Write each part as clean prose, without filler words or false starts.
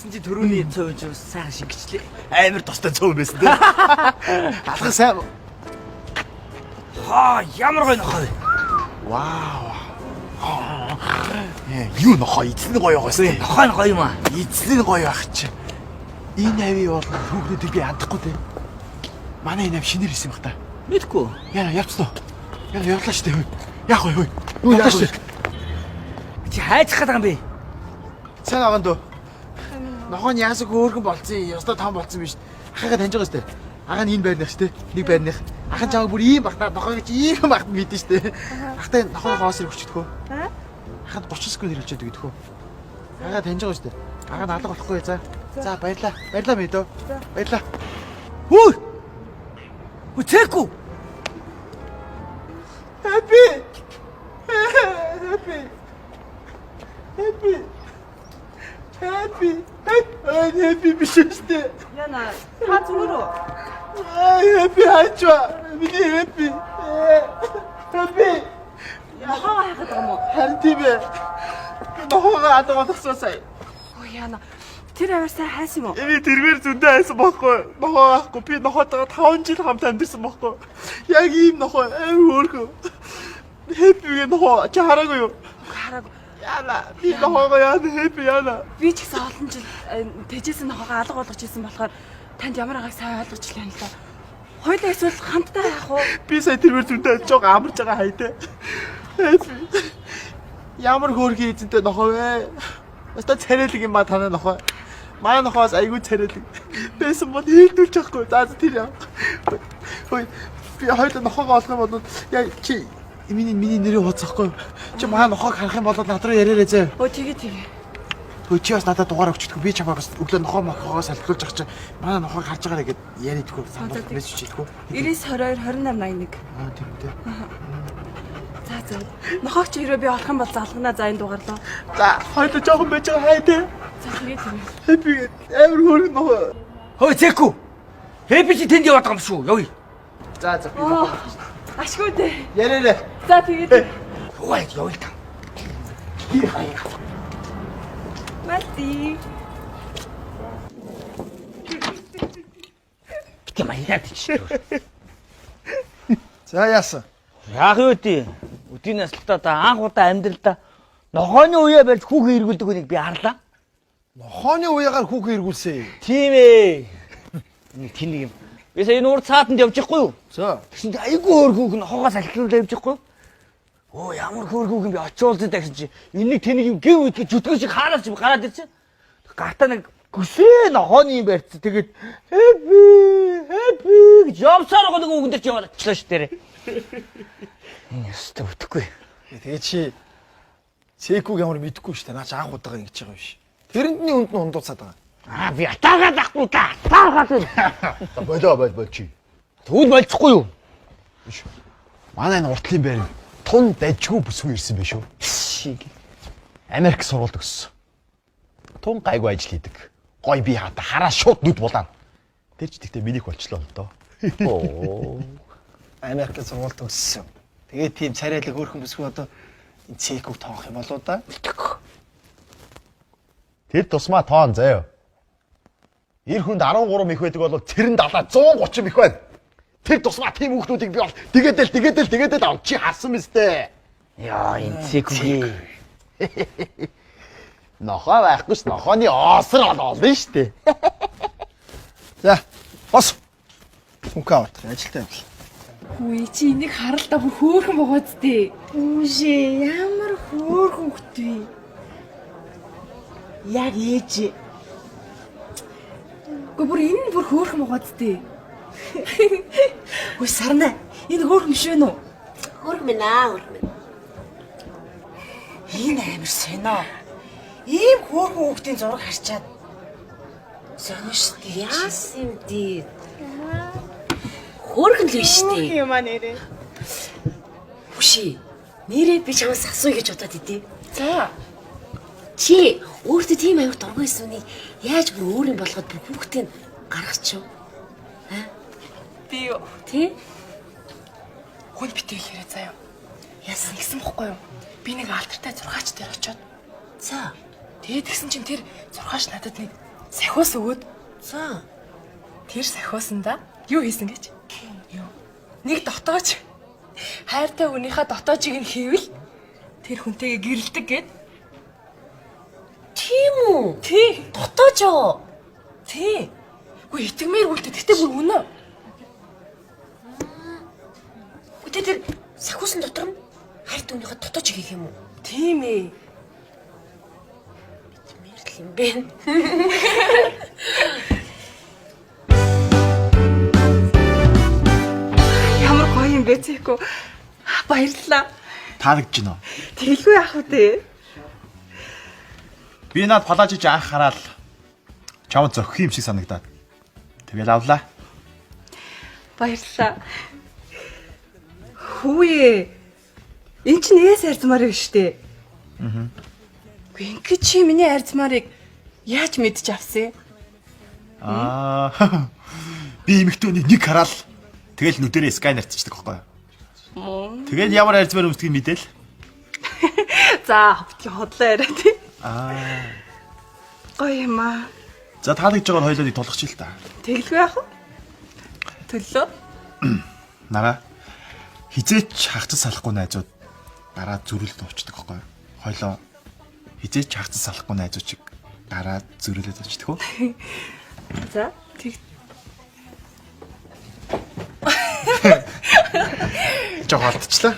Тэгсэн чи төрөүний цов ч сайхан шингэчлээ. Амар тустай цов байсан те. Алган сайн. Хаа ямар гоё нохой. Вау. Юу нохой эзэн гоё байгаас те. Нохой нь гоё юм аа. Эзэн гоё байх чи. Энэ ави бол хүүхнүүдийг би андахгүй те. Манай энэ ав шинээр исэн баг та. Мэдгүй. Яа явцсан уу? Яа явлаа штэ хөөе. Яах вэ хөөе? Юу яах вэ? Чи хайцах гэдэг юм бэ? Сайн агаан дөө. Нохоо нь яасаг хөөрхөн болцсон юм. Ёстой том болцсон биш. Ахыгаа таньж байгаа штэ. Агаа нь энэ байрных штэ. Нэг байрных. Ах нь чамайг бүр ийм багтаа нохоо гэж ийм багт мэдэн штэ. Ахтай нохоо хоосрыг хүчдэх үү? Ахад 30 секунд хэрэглэчихэд өгдөх үү? Агаа таньж байгаа штэ. Агаа нь алга болохгүй за. За баярлаа. Баярлаа мэдөө. Баярлаа. Хүү. Хүү цэкүү. Happy. Happy. Happy. Happy. Happy. Happy биш штэ. Яна та зүгээр үү? Ай, happy хайчва. Миний happy. Happy. Нохоогоо хайхад байгаа юм уу? Харин тийм ээ. Би нохоогоо алга болгосон сая. Өө Яна тэр аваар сайн хайсан юм уу? Би тэргээр зөндөө хайсан байхгүй. Нохоо байхгүй. Би нохоотойгоо 5 жил хамт амьдэрсэн байхгүй. Яг ийм нохоо аим хөөрхөн. Happy-гээ нохоо чи хараагүй юу? Хараагүй. Яна. Би нохоогоо яана happy яна. Би ч гэсэн олон жил тэжээсэн нохоогоо алга болгож ирсэн болохоор танд ямар байгааг сайн ойлгож илэн л да. Хоёлаа эсвэл хамтдаа хайх уу? Би сая тэргээр зөндөө жог амарч байгаа хай те. Happy. Ямар хөөрхөн эзэнтэй нохоо вэ? Өстой царайлаг юм ба танай нохоо. Манай нохоос айгүй царайлаг. Байсан бол хийлдүүлж чадахгүй. За за, тэр яа. Хөөе би хоёул нохоогоо олох юм бол яа чи миний нэрийг хууцсахгүй. Чи манай нохоог харах юм бол над руу яриарай зөө. Өө тэгээ тэгээ. Хөөе чи бас надад дугаар өгчдөггүй. Би чамайг бас өглөө нохоо мохоогоо салхилуулж байгаа чи манай нохоог харж байгаарэ гэд яриадгүй санал За, мессеж хийдэггүй. 99 22 28 81. Аа тийм үү. За за. Нохоог чи хэрвээ би олох юм бол залгана за энэ дугаарлаа. За хоёул жоохон байж байгаа хай те. За тэгээ тэгээ. Happy амар хөөрхөн нохоо. Хөөе цэкүү. Хэпи чи тэнд яваад байгаа юм шүү. Явъя. За за би Оо ашгүй дээ. яриарай. За тэгээ тэгээ. Хөөе явъя та. Мати. Битэ маяад чи. За яасан? Яах юу тий? Өдийн наслтаа та анх удаа амьдралдаа нохооны үе барьж хүүхэн эргүүлдэг хүнийг би харлаа. Нохооны уягаар хүүхэн эргүүлсэн. Тийм ээ. Нэг тэнэг юм. Би сая энэ урд цаатанд явж ихгүй юу? За. Тэгсэн чи айгүй хөөр хүүхэн нохоогоос алхиулаа явж ихгүй юу? Оо ямар хөөр хүүхэн би очиулзаа гэсэн чи энэ нэг тэнэг юм гэв үдгээ жүтгэн шиг хаараас чи гараад ирсэн. Гартаа нэг гүсээ нохооны юм барьцсан. Тэгээд happy happy гэж явсаар байгаа нэг хүүхэн дээр чи яваад очлоо шүү дээ. Энэ ёстой бүтэхгүй. Тэгээ чи Цэкүг ямар мэдэхгүй шүү дээ. Наа чи анх удаага ингэж байгаа юм биш. Тэрэндний үнд нь ундууцаад байгаа. Аа би атаагаад ахгүй та. Атаагаад. Болоо бол бол чи. Тэгвэл болчихгүй юу? Манай энэ уртлын байр тун дажгүй бүсгүй ирсэн байх шүү. Шиг. Америк сургуульд өссөн. Тун гайгүй ажил хийдэг. Гой би хата хараа шууд нүд булаана. Тэр ч тэгтээ минийх болчлоо л доо. Оо. Америкийн сургуульд өссөн. Тэгээ тийм царайлаг хөөрхөн бүсгүй одоо энэ Цэкүг тоох юм болоо да. Тэр тусмаа тоон заяа. Эр хүнд 13 их байдаг бол тэр нь 70 130 их байна. Тэр тусмаа тийм хүүхдүүдийг би бол тэгээд л тэгээд л тэгээд л ав чи харсан биз дээ. Яа энэ цэкүгээ. Нохоо байхгүй ш нохооны оосор олно штэ. За. Бос. Хүнкээ авах. Ажилтаа явуул. Үгүй чи энийг харал та бүр хөөрхөн богооц дээ. Үүшээ ямар хөөрхөн хөхт вэ? Яг ээж. Үгүй бүр энэ нь бүр хөөрхөн богооц дээ. Үгүй сарна. Энэ хөөрхөн биш вэ нү? Хөрх минь аа хөрх минь. Энэ амар сонио. Ийм хөөрхөн хүүхдийн зураг харчаад сонио штэ. Яасан юм дээ. Хөөрхөн л биш дээ. юм а нэрээ. Бүши. Нэрээ би чамаас асууя гэж бодоод идэв. За. Чи өөртөө тийм аюур дургүй байсан үнийг яаж бүр өөр юм болгоод бүр хүүхдээ гаргачих вэ? Би юу? Тэ? Хүн битгий хэлээрэй заяа. Яасан? Нэгсэн бохгүй юу? Би нэг алдартай зургаач дээр очиод За. тэгээд тэгсэн чинь тэр зургаач надад нэг Сахиус өгөөд За. тэр сахиусандаа юу хийсэн гэж? Юу? Нэг дотоож хайртай хүнийхээ дотоожийг нь хийвэл тэр хүнтэйгээ гэрэлдэг гэд. Тийм үү? Тий. Дотоожоо. Тий. Үгүй итгэмээр үлдээ. Гэтэ бүр үнэ. Үгүй тэр сахиусан дотор нь хайртай хүнийхээ дотоожийг хийх юм уу? Тийм ээ. Мэрл юм бэ. Ямар гоё юм бэ Цэко. Баярлалаа. Таалагдж байна уу? Тэгэлгүй яах вэ? Би над палаажиж анх хараад чамд зохих юм шиг санагдаад. Тэгэл авлаа. Баярлалаа. Хүүе. Эн чинь ээс арзмаар биш үү? Аа. Үгүй ингэ чи миний арзмаарыг яаж мэдчих авсан юм? Аа. Би эмэгтэйний нэг хараад тэгэл нүдэрээ сканерчдаг байхгүй юу? Тэгэл ямар арзмаар өмсдгийг мэдээл. За, битгий хотлоо яриа тий. Аа. Гоё юм аа. За таалагдж байгаа нь хоёлоо нэг тулгах чил та. Тэгэлгүй яах вэ? Төлөө. Нараа хизээч хагцас салахгүй найзууд гараа зүрэлд уучдаг байхгүй юу? Хойлоо хизээч хагцас салахгүй найзууд чиг гараа зүрэлээд уучдаг уу? За, тэг. Жог алдчихлаа.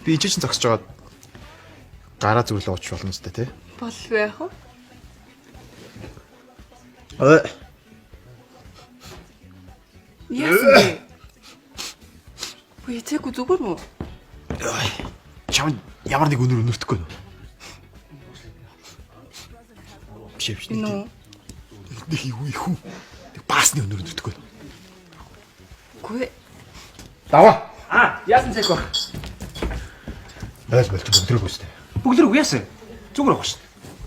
Би ичээ чинь зогсож байгаад гараа зүрэлээ уучих болно зү тэ. Болгүй яах вэ? Ой. Яасан бэ? Үгүй цэгүй зүгээр мүү? Чамд ямар нэг үнэр өнөртөхгүй нүү? Биш биш нэг Нүү. тийм нэг юу их үү? Нэг баасны үнэр өнөртөхгүй нүү? Үгүй. Даваа. Аа, яасан цэк баг. Ойл болч бөглөрөг үстэй. Бөглөрөг яасан? Зүгээр ах шүү.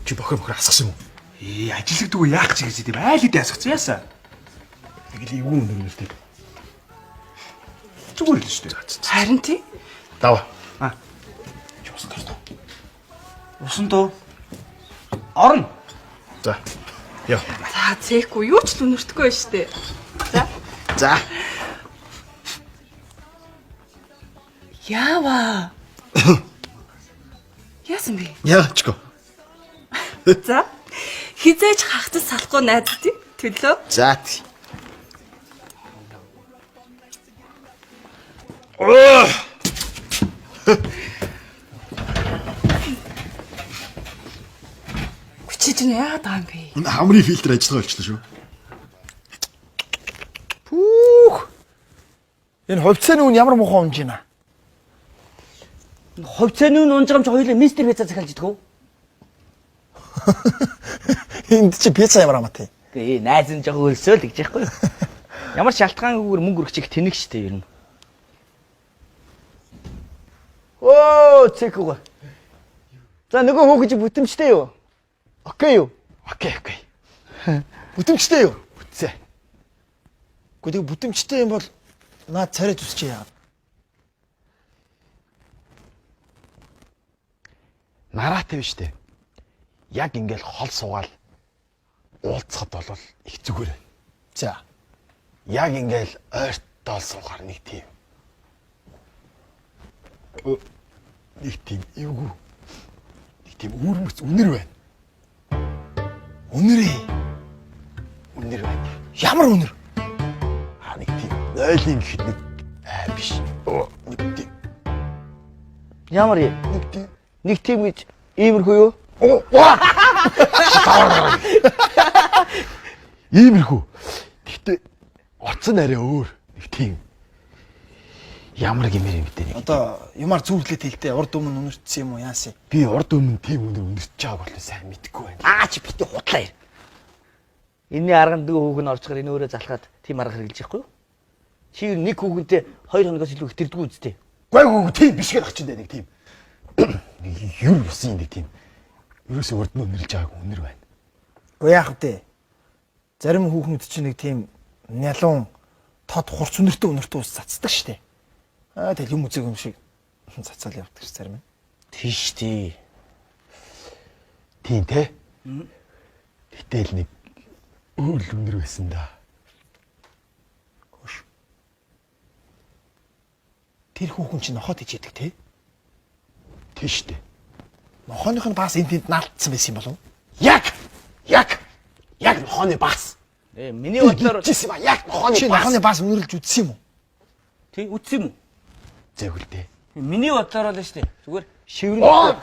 Чи бохир бохир асгасан юм уу? Ээ, ажилдаггүй яах ч гэж тийм айл хэдий асгацсан яасан? Нэг л эвгүй үнэр өнөртэй. Зүгээр л шүү дээ. Харин тий. Даваа. Аа. Чи усан дортой. Усан дуу. Орно. За. Яа. За, цэхгүй юу ч л үнэртэхгүй байж тээ. За. За. Яава. Яасан бэ? Яа чико. За. Хизээж хагцаж салахгүй найз тий. Төлөө. За. тий. Чи чинь яагаад байгаа юм бэ? Энэ хамрын фильтр ажиллагаа болчихлоо шүү. Пүүх. Энэ хувьцааны үн ямар муухай унж байна. Хувьцааны үн унж байгаа юм чи хоёулаа мистер пицца захиалж идэх үү? Энд чи пицца ямар амаатай. Гээ найз нь жоохон өлсөөл гэж яахгүй юу? Ямар шалтгаангүйгээр мөнгө өргөчих тэнэг штэ ер нь. Оо, цэкүүг. За нөгөө хүүхэн чи бүтэмжтэй юу? Окей юу? Окей, окей. Бүтэмжтэй юу? Бүтсэ. Гэхдээ тэг бүтэмжтэй юм бол наад царай зүсч яагаад? Нараатай биш үү? Яг ингээл хол суугаал уулзахад бол их зүгээр байна. За. Яг ингээл ойртол суугаар нэг тийм. Нэг тийм эвгүй. Нэг тийм үүрмэц үнэр байна. Үнэрээ. Үнэр байна. Ямар үнэр? Аа нэг тийм нойлын гэхэд нэг аа биш. Нэг тийм Ямар юм? нэг тийм Нэг тийм гэж иймэрхүү юу? Иймэрхүү. Гэхдээ оц нь арай өөр. Нэг тийм ямар гэмээр юм бэ нэг. Одоо юмар зүрлээд хэлтэй урд өмнө үнэртсэн юм уу яасан? Би урд өмнө тийм үнэр үнэрч байгааг бол сайн мэдэхгүй байна. Аа чи бити худлаа яар. Энийний арганд нөгөө хүүхэн орж гараа энэ өөрөө залхаад тийм арга хэрэглэж яахгүй юу? Чи ер нь нэг хүүхэнтэй 2 хоногоос илүү хэтэрдэггүй үсттэй. Гой гой тийм биш гэдэг чинь нэг тийм. Нэг юр усын нэг тийм. Ерөөсөө урд нь үнэрлж байгааг үнэр байна. Гэхдээ яах вэ? Зарим хүүхнүүд чинь нэг тийм нялуун тод хурц үнэртэй үнэртэй ус цацдаг штэ. Аа тэгэл юм үзег юм шиг цацаал явдаг ш зарим нь. Тийш тий. Тийм те. Гэтэл нэг Өөр л үнэр байсан да. Хөш. Тэр хүүхэн чинь нохоод ижээдэг те? Тийш дээ. Нохооных нь бас энэ тэнд наалтсан байсан юм болов уу? Яг яг яг нохооны бас. Ээ миний бодлоор Жисэн ба яг нохооны Чи бас. нохооны бас үнэрлж үтсэн юм уу? тий үтсэн юм уу? Зээгүүл дээ. Миний бодлоор л шүү дээ. Зүгээр шиврэн. Оо.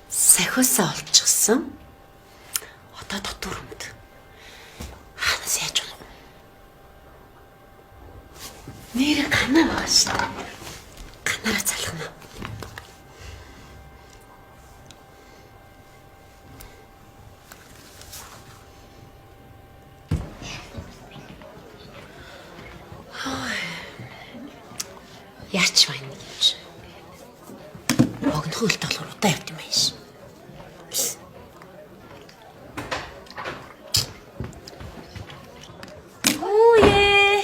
Сахиусаа олчихсон. Одоо дотор өмд. Хаанаас яаж болох вэ? Нэр ганаа байгаа шүү дээ. Ганаараа залхна. Яач байна гэж. Богино хөлт болохоор удаа явд юм ааш. Үе.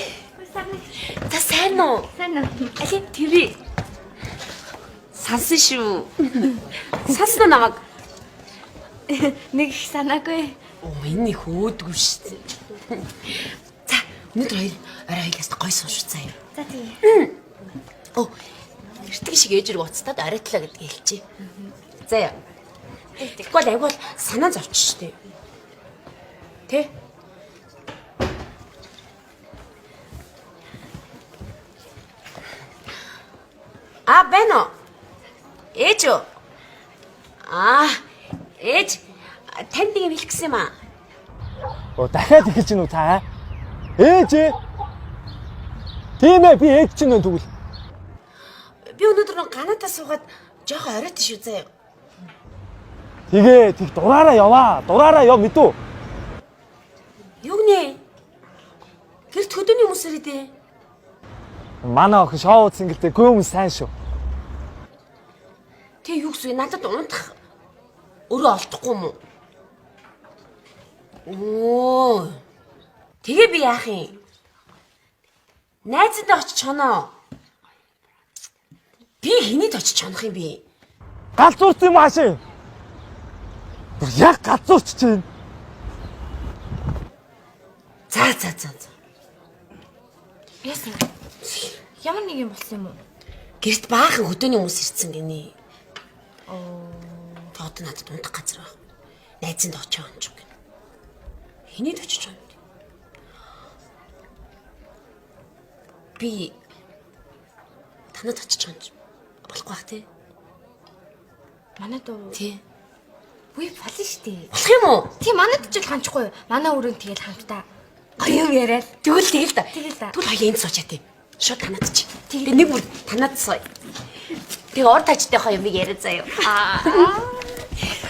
За сайн уу? Сайн уу? Али тэрий. Сансан шүү. Сансан уу намайг? Нэг их санаагүй. Оо энэ их өөдгүй шүү дээ. За өнөөдөр хоёр орой хоёлаас гой сун шүү заяа. За тийм. Оо эртэг шиг ээж рүү уцтаад оройтлаа гэдгийг хэлчихье. Заяа. Тэгэхгүй бол айгүй бол санаа зовчих шүү дээ. Тэ? А байна уу? Ээж үү? Аа, ээж танд нэг юм хэлэх гэсэн юм аа. Оо дахиад эхэлж гинүү та? Ээж ээ. Тийм ээ би ээж чинь тэгвэл. Би өнөөдөр нэг ганатаа суугаад жоохон оройт шүү заяа. Тэгээ тэг дураараа яваа. Дураараа яв мэдүү. Юу гинэ? Гэрт хөдөөний хүмүүс ирээ дээ. Манай охин шоу цэнгэлтэй гүн сайн шүү. Тэ юу гэсэн надад унтах өрөө олдохгүй юм уу? Оо. Тэгээ би яах юм? Найзандаа очиж чоноо. Би хэнийг очиж чонох юм бэ? Галзуурсан юм аашаа. Бүр яг галзуурч чинь. За за за за. Яасан? Ямар нэг юм болсон юм уу? Гэрт баахан хөдөөний хүмүүс ирсэн гинэ. Оо. Одоо надад унтах газар байх. Найзанд очиж ончих гинэ. Хэнийг очиж онох? Би танад очиж онч болохгүй бах тий. Манад уу? Тий. Үгүй болно шүү дээ. Болох юм уу? Тийм манад ч л ханчихгүй. Манай өрөөнд тэгэл хамтдаа гоё юм яриад. Тэгвэл тэгэл та. Тэгэл та. Тэгвэл хоёул энд суучаа тий. Шууд танад чи. Тэгээ нэг бүр танад сууя. Тэгээ ор тажтайхаа юмыг яриа заяа. Аа.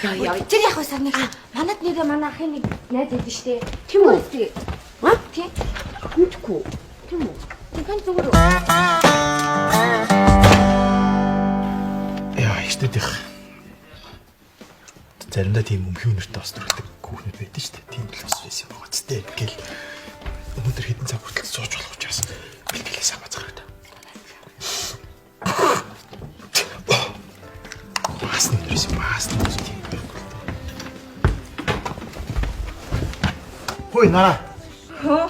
Яа яа. Тэр яг санаа. Манад нэрээ манай ахын нэг найз өгдөн шүү дээ. Тийм үү? Тийм. Аа? Тийм. Мэдгүй. Тийм үү? Тэгэн зүгээр үү? Яа, ихтэйдих. Заримдаа тийм өмхий үнэртэй бас төрөлдөг хүүхнүүд байдаг шүү дээ. Тийм л бас байсан юм байгаа ч дээ. Гэл өнөөдөр хэдэн цаг хүртэл сууж болох учраас бэлтгэлээ сайн бацгаа та. Бас нэг төрсөн бас нэг тийм байхгүй л дээ. Хөөе нараа. Хөө.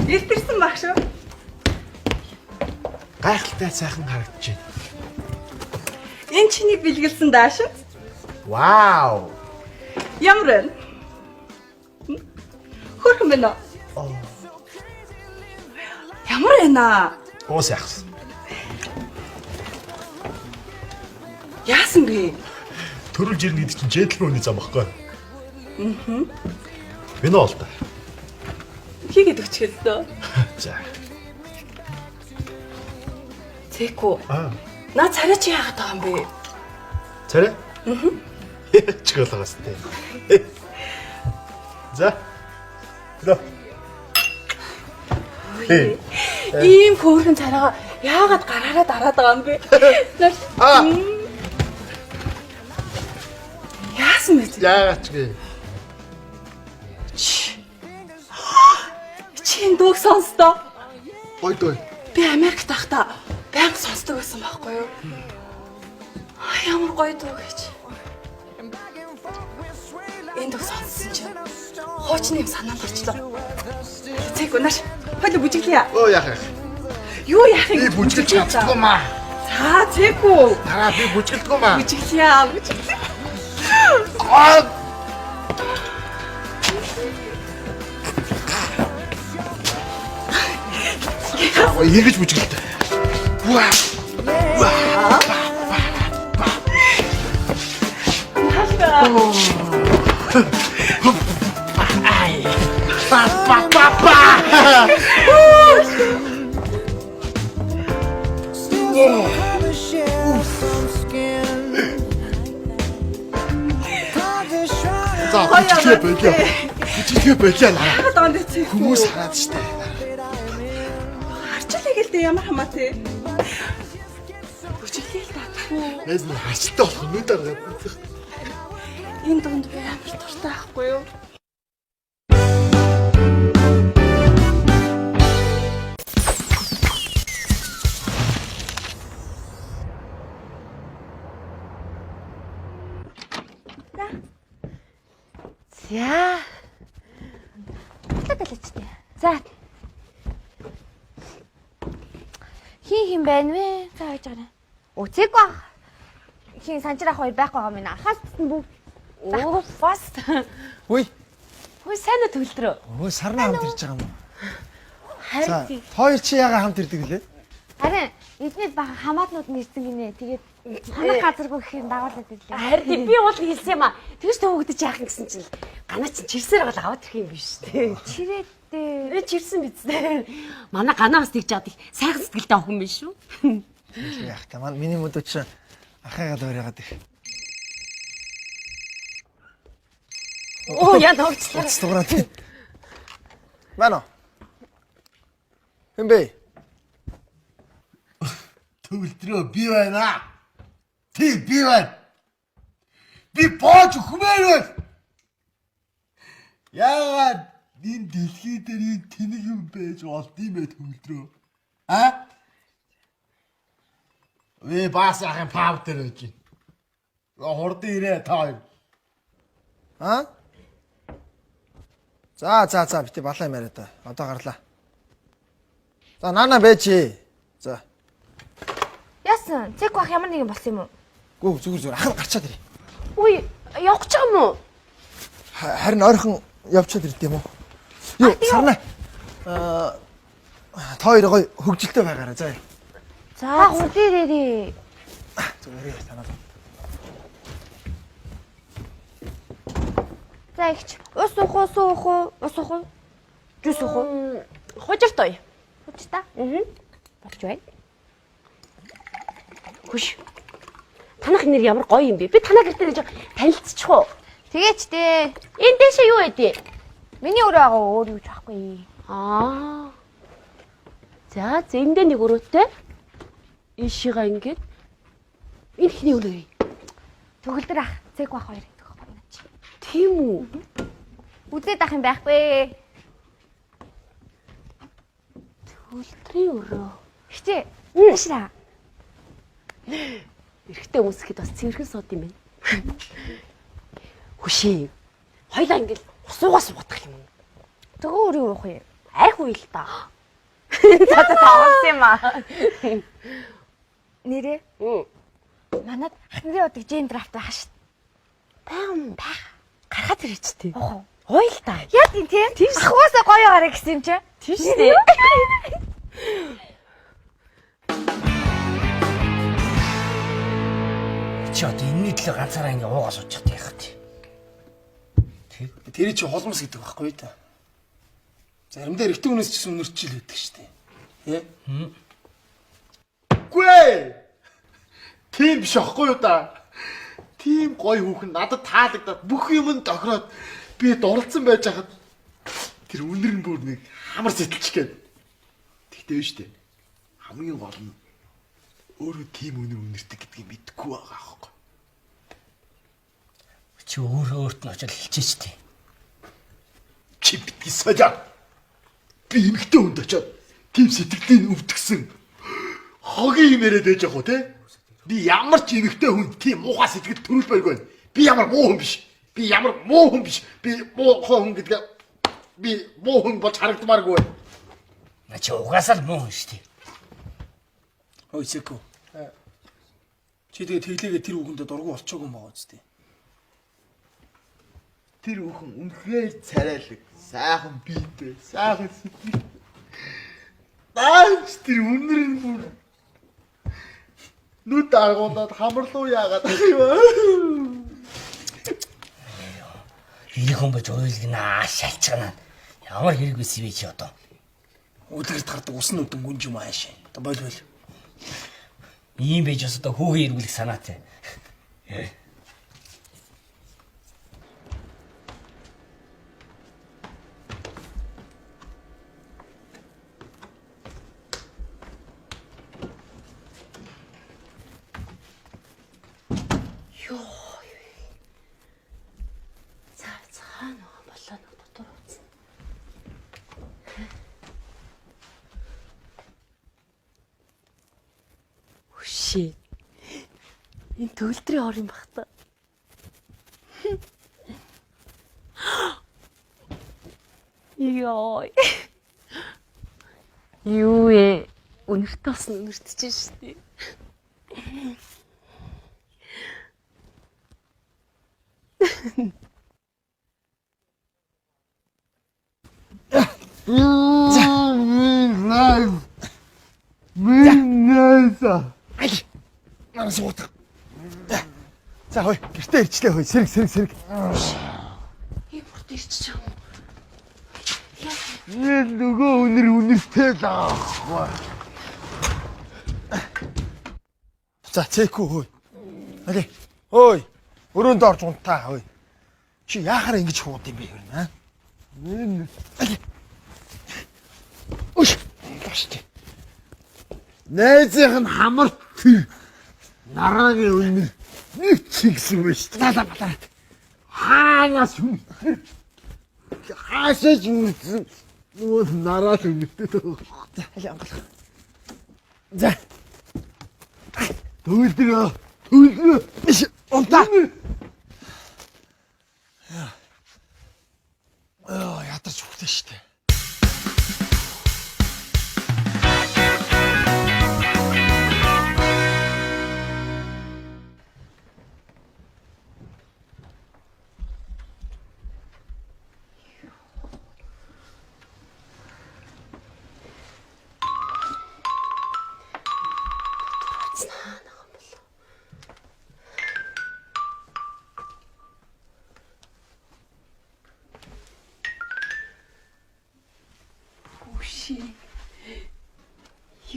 Илтэрсэн баг шүү. Гайхалтай сайхан харагдаж байна. Энэ чиний бэлгэлсэн даашин. Вау. Ямар вэ? Хөөрхөн байна уу? Ямар байна? Оо сайхан. Яасан бэ? Төрүүлж ирнэ гэдэг чинь джентльмен хүний зам баггүй. Аа. Вино ол та. Хийгээд өчгөлдөө. За. Зэкүү. Аа. Наа царай чи яагаад байгаа юм бэ? Царай? Аа. Чиг болгоос тээ. За. За. Ийм хөөрхөн царайгаа яагаад гараараа дараад байгаа юм бэ? Аа. Яасан бэ? Яагаад ч гээ. Чи энэ дууг сонстоо. Гой дөө. Би Америкт байхдаа Сонсдог байсан байхгүй юу? Аа, ямар гоё дуу гэж. Энэ дуу сонссон чинь хуучны юм санаанд орчлоо. Цэг унаш. Хойло бүжиглэе. Өө яах юм? Юу яах юм? Би бүжиглэж чаддгүй маа. За, цэгүү. Дараа би бүжиглэдэггүй маа. Бүжиглэе, бүжиглэе. Аа! Ингэж бүжиглэлтэй. Ваа. Ай. Па па па па. За бүжиглээ болио. Бүжиглээ болио нараа. Яагаад онд цэгүү? Хүмүүс хараад штэ. Харчлаа гэлтэй ямар хамаатай. Бүжиглэе л татгүй. Найз нь харчлаа болох нүд аргаад. Энэ дунд би амар дуртай байхгүй юу? За. Талаа талаач тий. За. Хин хин байна вэ? За байж байгаа. Оо цэг баг. Хин санчрах хоёр байхгүй байгаа минь. Ахаас нь бүгд Оо, бас. Үгүй. Хөөе сайн уу төгөлдрөө. Өө сарнаа хамт ирж байгаа юм уу? За, Харин та хоёр чи яага хамт ирдэг лээ? Харин эднийд бахан хамаатнууд нь ирсэн гинэ. Тэгээд ханах газаргүй гэх юм дагуулад ирлээ. Харин тийм, би уул хэлсэн юм а. Тэгэж төвөгдөж яах юм гэсэн чинь ганаа чинь чирсээр гал аваад ирэх юм биш үү? Чирээд дээ. Э чирсэн биз дээ. Манай ганаа бас тэгж яадаг. Сайхан сэтгэлтэй охин биш үү? Яах та маань миний мөдөө чи ахыгаа л өөр яагаад их. Оо яа нууцлаа. Уц дугаараа тий. Мано. Хэн бэ? Төгөлдрөө би байна. Тий би байна. Би боож өгмээр байна. Яагаад энэ дэлхий дээр энэ тэнэг юм байж болд юм бэ төгөлдрөө? А? Ви бас ахын пав дээр байж байна. Хурдан ирээ та хоёр. А? За за за бити балаа юм яриа та. Одоо гарлаа. За наана байж. За. Яасан? Цэг бах ямар нэгэн болсон юм уу? Гүү зүгээр зүгээр ахын гарчаад ирээ. Үгүй явах гэж байгаа юм уу? Харин ойрхон явчаад ирд юм уу? Юу сарнаа. Аа та хоёр гоё хөгжилтэй байгаарай заа. За хурдан ирээрээ. Зүгээр ээ танаа. За ихч ус уух уу, суу уух уу, ус уух уу? Жуус уух уу? Хужирт ой. Хужир та. Аа. Болж байна. Хүш. Танах нэр ямар гоё юм бэ? Би танаа гэртээ нэг танилцчих уу? Тэгээч дээ. Энэ дэшээ юу байдیں۔ Миний өрөө байгаа өөр юу ч байхгүй. Аа. За, зэндээ нэг өрөөтэй. Ийшээгээ ингээд энэ хний өрөө. Төгөлдөр ах, цэг бах хоёр идэх байхгүй наа чи. Тийм үү? Үзээд ах юм байхгүй. Төгөлдрийн өрөө. Хичээ. Таашраа. Эрэгтэй хүмүүс ихэд бас цэвэрхэн сууд юм байна. Хүшээ. Хоёлаа ингээд усуугаа суугах юм. Төгөө өрөө уух юм. Арх үйл та. За за тавсан юм аа. Нэрээ. Манад хатнарын удаг Джейн драфт байгаа шүү. Байгаа юм. Баг. Гарахад ирээч тээ. Уух уу? Уйл та. Яа тийм тийм. Ахуусаа гоё гараа гэсэн юм чи. Тийм шүү дээ. Чи одоо энэний төлөө ганцаараа ингэ уугаа суучих тий яах тий. Тэр чи холмос гэдэг байхгүй та. Заримдаа эрэгтэй хүнээс ч гэсэн үнэрчил байдаг шүү дээ. Тэ? Үгүй ээ. Тийм биш аахгүй юу да. Тийм гоё хүүхэн надад таалагдаад бүх юм нь тохироод би дурлцсан байж хахад тэр үнэр нь бүр нэг хамар сэтэлчих гээд. Тэгтээ биш үү? Хамгийн гол нь өөрөө тийм үнэр үнэртэй гэдгийг мэдэхгүй байгаа аахгүй. Чи өөрөө өөрт нь очиод хэлчихээч тий. Чи битгий солио. Би эмэгтэй хүнд очиод тийм сэтгэлийн өвдгсөн. Хогийн юм яриад байж явах уу те? Би ямар ч эмэгтэй хүнд тийм муухай сэтгэл төрүүлмээргүй байна. Би ямар муу хүн биш. Би ямар муу хүн биш. Би муу хүн гэдгээ би муу хүн болж харагдмааргүй байна. На чи угаасаа л муу хүн шүү дээ. Ой Зэко. Чи тэгээ тэглээгээ тэр үгэндээ дургу болчоогүй юм байгаа үстэй. Тэр хүүхэн үнэхээр царайлаг, сайхан биетэй, сайхан сэтгэл. Даач тэр үнэр нь бүр нүд аргуулад хамарлуу яагаад ах юм аа. Хэрэг хүн байж уйлгнаа шалчгана. Ямар хэрэг байсан бэ чи одоо? Үлгэрт гардаг усан нүдэн гүнж юм ааш. Одоо боль боль. Ийм байж бас одоо хүүхэн эргүүлэх санаатай. Йоо. За цаана нөгөө болоо нөгөө дотор утсан. Хөшээ. Энэ төгөлдрийн ор юм бах та. Йоо. Юу вэ? Үнэрт болсон үнэрт чинь шүү дээ. Нараас уутах. За хой гэртээ ирчлээ хой. Сэрэг сэрэг сэрэг. Би бүрт ирчих юм. Энэ нөгөө үнэр үнэртэй л аахгүй. За Зэко хой. Алей. Ой. Өрөөнд орж унтаа хой. Чи яхаар ингэж хууд юм бэ ер нь аа? Алей. Үш. Баш тий. Найзынх нь хамар тэр нараагийн үнэр нэг чигсэн байж За за балаа. хаанаас үнэр хаашаач үнэрсэн нөгөө нараа л үнэртэй байгаа. За алей ангалах. За. Төгөлдрөө төгөлдрөө Биш унтаа. Яа. Ядарч үхлээ штэ. Үши.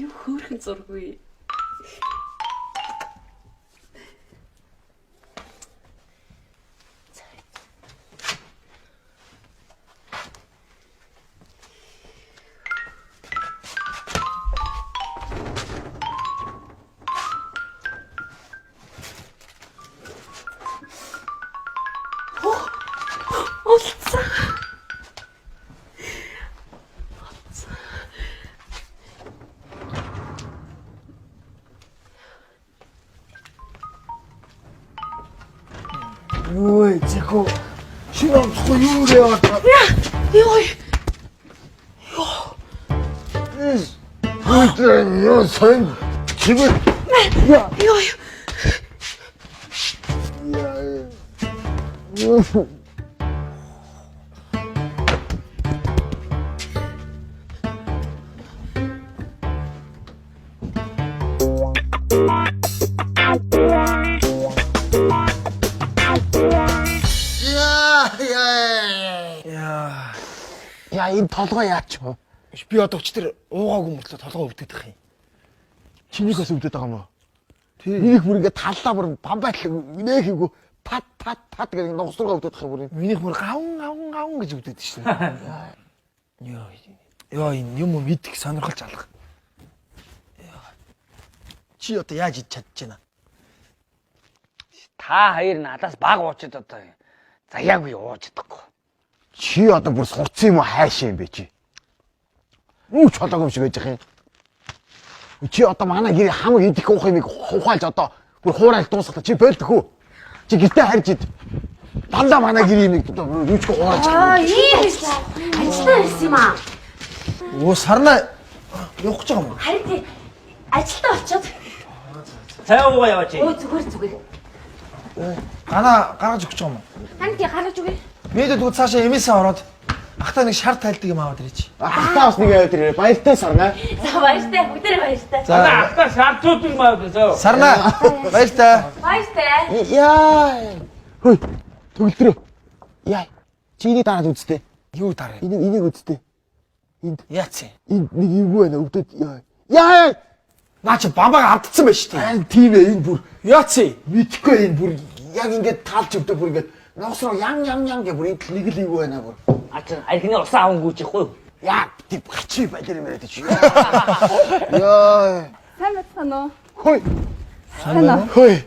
Юу хөөрхөн зураг вэ? Олцсон. Юу вэ Зэко шинэ онцгүй юу вэ одоо Йой. юу сон чимээ Йой. Яа яа Яа. яа энэ толгой яач вэ? Би одоо өчтөр уугаагүй мөртлөө толгой өвдөд их юм. Чинийх бас өвдөд байгаа юм уу? Минийх бүр ингээ таллаа бүр бамбайтл нэх хийгүү пат пат пат гэх ногос руугаа өвдөд байгаа бүр юм. Минийх бүр гавн гавн гавн гэж өвдөд шин. Йоо. Йоо энэ юм юм идэх сонирхолж алга. Йоо. Чи одоо яаж идэж чадж байна? Та хоёр надаас баг уучид одоо заяагүй ууж чадахгүй. Чи одоо бүр сурцсан юм уу хайшаа юм бэ чи? Юу ч болоогүй юм шиг байж байгаа юм. Чи одоо манай гэрээ хамаг идэх уух юмыг ухаалж одоо бүр хуурайлж дуусгалаа. Чи болдох үү? Чи гэртээ харж ид. Дандаа манай гэрээ юмыг одоо юучгүй хуурайлж. Аа, ийм биш. Ажилдаа ирсэн юм аа. Өө сарнаа явах гэж байгаа юм уу? Харин тий. Ажилдаа очиод. Цай уугаа яваач. Өө зүгээр зүгээр. Ганаа гаргаж өгч байгаа юм уу? Харин тий гаргаж өгье. Мэдээд үгүй цаашаа эмээсээ ороод ахтаа нэг шар тайлдаг юм аваад ирээч. Ахтаа бас нэг яваад ирээ. Баяртай сарнаа. За баяртай. Бүгдээрээ баяртай. За Ахтаа шартууд юм аа зөө. сарнаа баяртай. Баяртай. Яа. Хөөе. Төгөлдрөө. Яа. Чи энийг дараад үзтээ. Юу дараа? Энийг энийг үзтээ. Яац юм? Энд нэг эвгүй байна. Өвдөд. Яа. Яа. Наа чи бамбаг алдсан байж тээ. Аа тийм ээ энэ бүр Яац юм? мэдхгүй энэ бүр яг ингээд талж өвдөө бүр ингээд ногс руу ян ян ян гэх бүр энд нэг л эвгүй байна бүр. А чи архины усан аван гүйж ихгүй юу? Яа тийм гачи балер юм яриад чи. Яа. Сайн байцгаана уу? Хөөе. Сайн уу? Хөөе.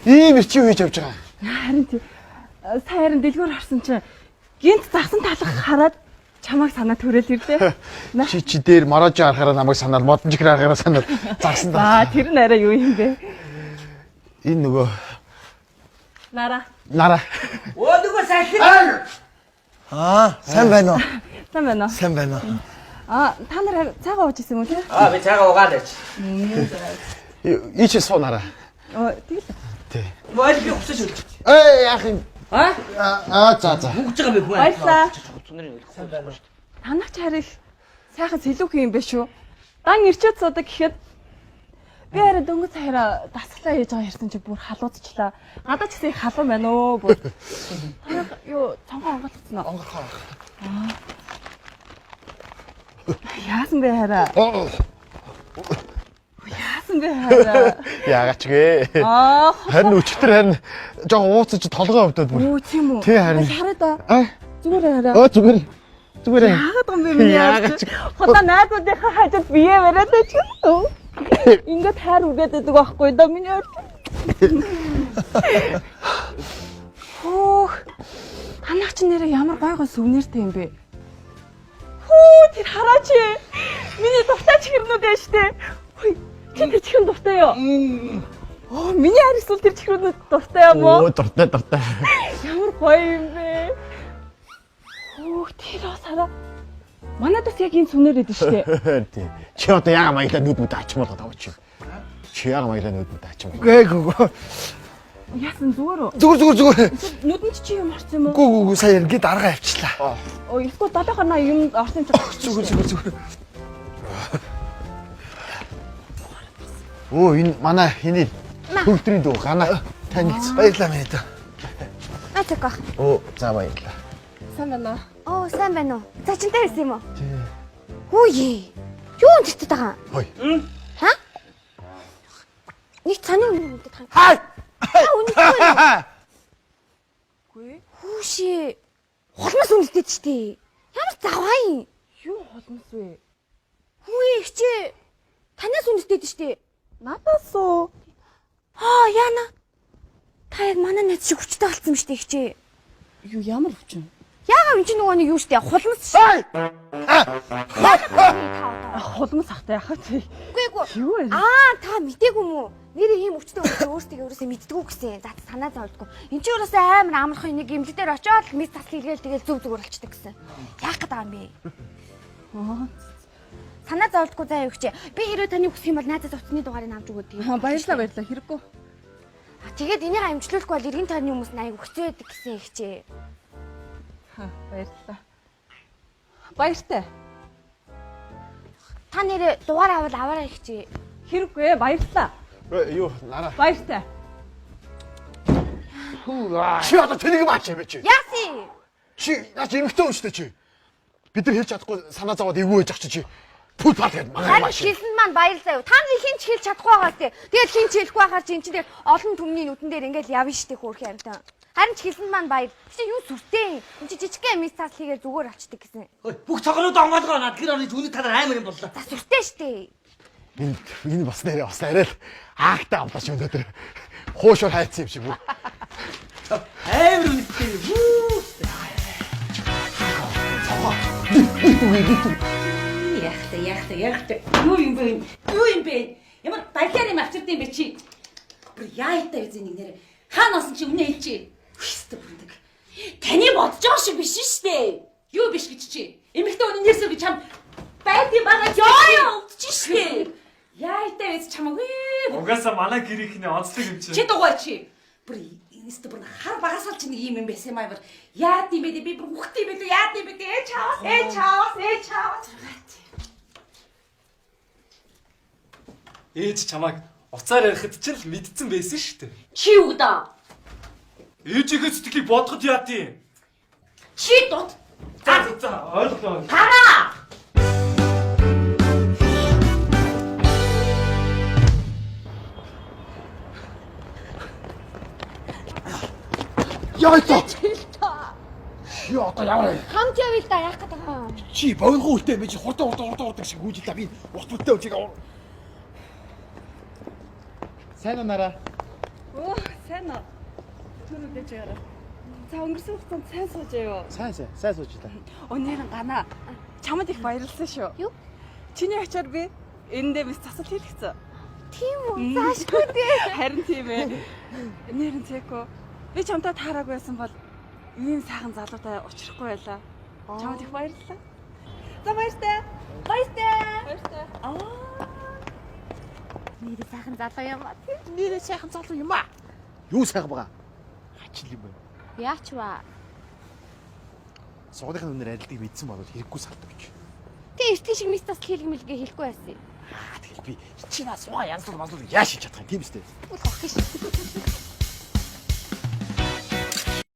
Ийм ирчин хийж явж байгаа. Харин тий. Сайн харин дэлгүүр харсан чинь гинт загсан талах хараад чамайг санаа төрөөл ирлээ. Чи чи дээр морож харахаараа намайг санаал модон чихэр харахаараа санаал загсан даа. Аа тэр нь арай юу юм бэ? Энэ нөгөө Нара. нараа. Өө нөгөө салхи. Аа, сайн байна уу? Сайн байна уу? Сайн байна уу? Аа та нар цайгаа ууж исэн юм уу тий? Аа би цайгаа угаад байж. Ий чи суу нараа. Оо тэгэл. Мойл би хувцас шүлж. Эй яах юм? А? Аа за за. Бүгж байгаа би хүн. Баярлалаа. Цүнэрийн ойлгохгүй байна шүү дээ. Танах ч харих сайхан сэлүүхэн юм биш үү? Дан ирчүүд суудаг гэхэд би арай дөнгөж цайраа дасгалаа хийж байгаа ярьсан чи бүр халуудчихлаа. Гадаа ч гэсэн их халуун байна уу бүр. Танах юу цонхоо онгойлгоцсон уу? Онгорхоо. Яасан бэ хараа? Яасан бэ хараа? Яагач гээ. Аа Харин өчтөр харин жоохон ууцаж толгой өвдөд бүр. Юу тийм үү? Тий, харин. Хараа да. Аа. Зүгээр хараа. Өө зүгээр. Зүгээр. Яагаад юм бэ миний Яагаад яач? Худаа найзуудынхаа хажууд бие бариад байж гэнэ. Ингээд хайр үргээд байдаг байхгүй да миний ард. Хөөх. Танах чи нэрээ ямар гой гой сүвнэртэй юм бэ? Хүү тэр хараач. Миний дуртай чихрнүүд байж тээ. Хүй чи тэр чихрэн дуртай юу? Оо миний арь эсвэл тэр чихрнүүд дуртай юм уу? Өө дуртай дуртай. Ямар гоё юм бэ? Хөөх тэр бас хараа. Манайд бас яг энэ сүнээр өгдөн шүү дээ. Тий. Чи одоо яага маяглаа нүд мүд ачмал байгаа чи. Чи яага маяглаа нүд мүд ачмал. Гүй гүй гүй. Яасан зүгээр үү? Зүгээр зүгээр зүгээр. Нүдэнд чи юм орсон юм уу? Гүү гүү гүү сая ингээд аргаа авчлаа. Оо эсвэл долоохор на юм орсон юм чи. Зүгээр зүгээр зүгээр. Өө энэ манай хиний төгөлдрийн дүү ганаа танилцсан. Баярлалаа минь дөө. Аа цэг бах. Өө за баярлалаа. Сайн байна уу? Оо сайн байна уу? За чинтэй ирсэн юм уу? Тий. Хүүе. Юу өнөртөд байгаа юм? Хой. Ха? Нэг цаны өмнө өнөртөд байгаа юм. Хай. Та үнэтэй байна Үгүй. уу? Хүүшээ. Хулмас үнэтэй ч тий. Ямар заваа юм? Юу хулмас вэ? Хүүе ихчээ. Танаас үнэтэй ч тий. Надаас уу? Аа яана. Та яг манай найз шиг хүчтэй болсон юм шүү дээ ихчээ. Юу ямар өвчин? Яагаад энэ чинь нөгөө нэг юу шүү дээ? Хулмас шүү. Хулмас ахтай яхаа тий. Үгүй эгүй. Юу вэ? Аа та мдээгүй юм уу? Нэрээ ийм өвчтөй хүмүүс өөрсдөө өөрөөсөө мэддэггүй гэсэн. За санаа зовлдгүй. Энд чинь өөрөөсөө амар амархан нэг имлэг дээр очиод мэс тас хийгээл тэгэл зүг зүгээр болчдөг гэсэн. Яах гээд байгаа юм бэ? Санаа зовлдгүй заа юу хчээ. Би хэрвээ таны хүсэх юм бол найзаас утасны дугаарыг авч өгöd. Аа баярлалаа баярлалаа хэрэггүй. А тэгээд энийг амжилуулахгүй бол эргэн тойрны хүмүүс аяг өгцөө байдаг гэсэн ихчээ. Ха баярлалаа. Баяртай. Та нэрээ дугаар авал аваарай ихчээ. Хэрэггүй баярлалаа. Юу нараа. Баяртай. Чи одоо тэнийг маач юм бэ чи? Яасан? Чи наач эмэгтэй хүн шүү дээ чи. Бид нар хэлж чадахгүй санаа зовоод эвгүй байж ах чи чи. Пүт пат гэдэг манай Харин маш. хэлсэнд маань баярлалаа юу. Та нарын хин ч хэлж чадахгүй байгаа сте. Тэгээд хин ч хэлэхгүй байхаар чи эн чинь дээр олон түмний нүдэн дээр ингээл явна штэ хөөрхөн амтан. Харин ч хэлсэнд маань баяр. Чи юу сүртэй юм. Энд чи жижигхэн мис цаас хийгээл зүгээр авчдаг гэсэн. Ой, Бүх цогнууд онгоолгоо над гэр орны түүний талаар амар юм боллоо. За сүртэй штэ. Энэ энэ бас нэрээ бас арай л аагтай авлаа чи өнөөдөр. Хуушуур хайцсан юм шиг бүр. Амар үнэтэй. Вүү. Яах вэ? яах вэ? Яах вэ? Юу юм бэ? Юу юм бэ? Ямар балиар юм авчирд юм бэ чи? Бүр яа ита үзэн нэг нэрэ. Хаана осон чи үнэ хэлчих. Хүстэй бүрдэг. Таны бодож байгаа шиг биш шүү дээ. Юу биш гэж чи? Эмэгтэй хүний нэрсэл гэж чам байдгийн байгаа ёо ёо өвдөж шүү дээ. Яа ита үз чамаагүй. Угаасаа манай гэрийнхний онцлог юм Чи дугуй чи. Бүр энэстэ бүр хар багасаал чи нэг юм юм байсан юм аа бүр. Яад юм бэ? Би бүр хүүхдээ юм бэ? Яад юм бэ? Ээ чаавас, ээ чаавас, ээ чаавас. Ээж чамайг уцаар ярихад ч л мэдсэн байсан шүү дээ. Чи юу да? Ээжийнхээ сэтгэлийг бодоход яа тийм. Чи дут. За за за ойлголоо. Гараа. Яа та. Чи одоо ямар вэ? Хамт явъя л да яах гээд байгаа юм. Чи богино үлтэй би чи хурдан хурдан хурдан хурдан шиг гүйж л би урт бүтээ үчиг. Сайн уу нараа? Оо, сайн уу. Түр үлээж яваарай. За өнгөрсөн хугацаанд сайн сууж аяа. Сайн сайн сайн сууж та. Оо нэрэн ганаа. Чамд их баярлсан шүү. Юу? Чиний ачаар би эндээ мэс засал хийлгэсэн. Тийм үү? Заашгүй дээ. Харин тийм ээ. Нэрэн цэко. Би чамтай таараагүй байсан бол ийм сайхан залуутай учрахгүй байлаа. Чамд их баярлалаа. За баяртай. Баяртай. Баяртай. Аа. Нэрээ сайхан залуу юм аа. Нэрээ сайхан залуу юм аа. Юу сайхан байгаа? Хачил юм байна. Яач вэ? Сургуулийн үнээр арилдгийг мэдсэн бол хэрэггүй салдаг гэж. Тэ эртний шиг мис тасал хийлгэмэлгээ хэлэхгүй байсан юм. Аа тэгэл би чи наа суугаа янзлал манзлал яаж хийж чадах юм тийм үстэй. Үл хох гэж.